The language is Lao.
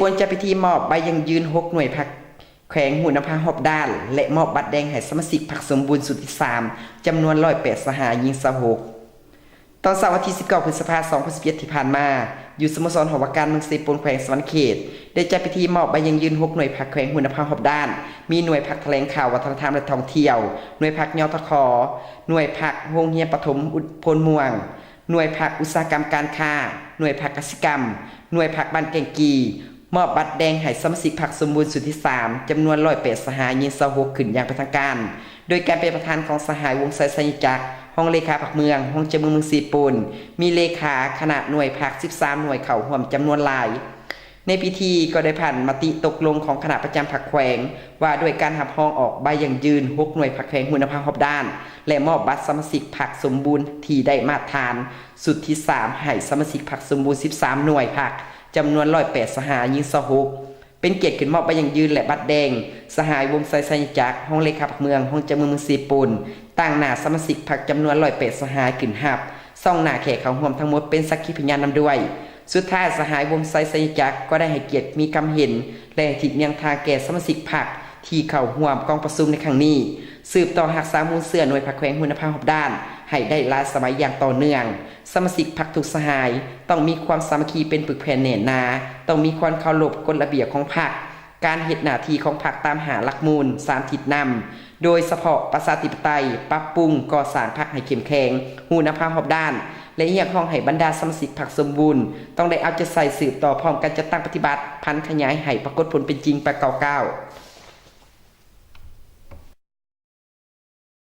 ປວນຈັດພິທີມອບໃບຢັ້ງຢືນຫົກໜ່ວຍພັກແຂວງ ຮູ້ນຳພາຮອບດ້ານ ແລະ ມອບບັດແດງໃຫ້ສະມາຊິກພັກສົມບູນຊຸດທີສາມ ຈຳນວນຮ້ອຍແປດສະຫາຍ, ຍິງຊາວຫົກ. ຕອນເຊົ້າວັນທີສິບເກົ້າ ພຶດສະພາ ສອງພັນສິບເຈັດ ທີ່ຜ່ານມາ, ຢູ່ສະໂມສອນຫໍວ່າການເມືອງເຊໂປນ ແຂວງສະຫວັນນະເຂດ ໄດ້ຈັດພິທີມອບໃບຢັ້ງຢືນຫົກໜ່ວຍພັກແຂວງ ຮູ້ນຳພາຮອບດ້ານ, ມີໜ່ວຍພັກຖະແຫຼງຂ່າວວັດທະນະທຳ ແລະ ທ່ອງທ່ຽວ, ໜ່ວຍພັກ ຍທຂ, ໜ່ວຍພັກໂຮງຮຽນປະຖົມໂພນມ່ວງ, ໜ່ວຍພັກອຸດສາຫະກຳການຄ້າ, ໜ່ວຍພັກກະສິກຳ, ໜ່ວຍພັກບ້ານແກ້ງກີ່, ມອບບັດແດງໃຫ້ສະມາຊິກພັກສົມບູນຊຸດທີສາມ ຈຳນວນຮ້ອຍແປດສະຫາຍ, ຍິງຊາວຫົກ ຂຶ້ນຢ່າງເປັນທາງການ ໂດຍການເປັນປະທານຂອງສະຫາຍ ວົງໄຊ ໄຊຍະຈັກ, ຮອງເລຂາພັກເມືອງ, ຮອງເຈົ້າເມືອງເມືອງເຊໂປນ, ມີເລຂາຄະນະໜ່ວຍພັກສິບສາມໜ່ວຍເຂົ້າຮ່ວມຈຳນວນຫຼາຍ. ໃນພິທີກໍໄດ້ຜ່ານມະຕິຕົກລົງຂອງຄະນະປະຈຳພັກແຂວງ ວ່າດ້ວຍການຮັບຮອງອອກໃບຢັ້ງຢືນຫົກໜ່ວຍພັກແຂວງ ຮູ້ນຳພາຮອບດ້ານ ແລະ ມອບບັດສະມາຊິກພັກສົມບູນທີ່ໄດ້ມາດຖານຊຸດທີສາມ ໃຫ້ສະມາຊິກພັກສົມບູນສິບສາມໜ່ວຍພັກ ຈຳນວນຮ້ອຍແປດສະຫາຍ, ຍິງຊາວຫົກ. ເປັນກຽດຂຶ້ນມອບໃບຢັ້ງຢືນ ແລະ ບັດແດງ, ສະຫາຍ ວົງໄຊ ໄຊຍະຈັກ, ຮອງເລຂາພັກເມືອງ, ຮອງເຈົ້າເມືອງເມືອງເຊໂປນ, ຕາງໜ້າສະມາຊິກພັກຈຳນວນຮ້ອຍແປດສະຫາຍຂຶ້ນຮັບ, ສ່ອງໜ້າແຂກເຂົ້າຮ່ວມທັງໝົດເປັນສັກຂີພະຍານນຳດ້ວຍ. ສຸດທ້າຍ, ສະຫາຍ ວົງໄຊ ໄຊຍະຈັກ ກໍໄດ້ໃຫ້ກຽດມີຄຳເຫັນ ແລະ ທິດແນວທາງແກ່ສະມາຊິກພັກທີ່ເຂົ້າຮ່ວມກອງປະຊຸມໃນຄັ້ງນີ້, ສືບຕໍ່ຮັກສາມູນເຊື້ອໜ່ວຍພັກແຂວງ ຮູ້ນຳພາຮອບດ້ານ ໃຫ້ໄດ້ຫຼາຍສະໄໝຢ່າງຕໍ່ເນື່ອງ. ສະມາຊິກພັກທຸກສະຫາຍຕ້ອງມີຄວາມສາມັກຄີເປັນປຶກແຜ່ນແໜ້ນໜາ, ຕ້ອງມີຄວາມເຄົາລົບກົດລະບຽບຂອງພັກ, ການເຮັດໜ້າທີ່ຂອງພັກຕາມຫ້າຫຼັກມູນ, ສາມທິດນຳ, ໂດຍສະເພາະປະຊາທິປະໄຕ, ປັບປຸງ, ກໍ່ສ້າງພັກໃຫ້ເຂັ້ມແຂງ, ຮູ້ນຳພາຮອບດ້ານ ແລະ ຮຽກຮ້ອງໃຫ້ບັນດາສະມາຊິກພັກສົມບູນ ຕ້ອງໄດ້ເອົາໃຈໃສ່ສືບຕໍ່ພ້ອມກັນຈັດຕັ້ງປະຕິບັດ, ຜັນຂະຫຍາຍໃຫ້ປາກົດຜົນເປັນຈິງໄປກ່າວໆ.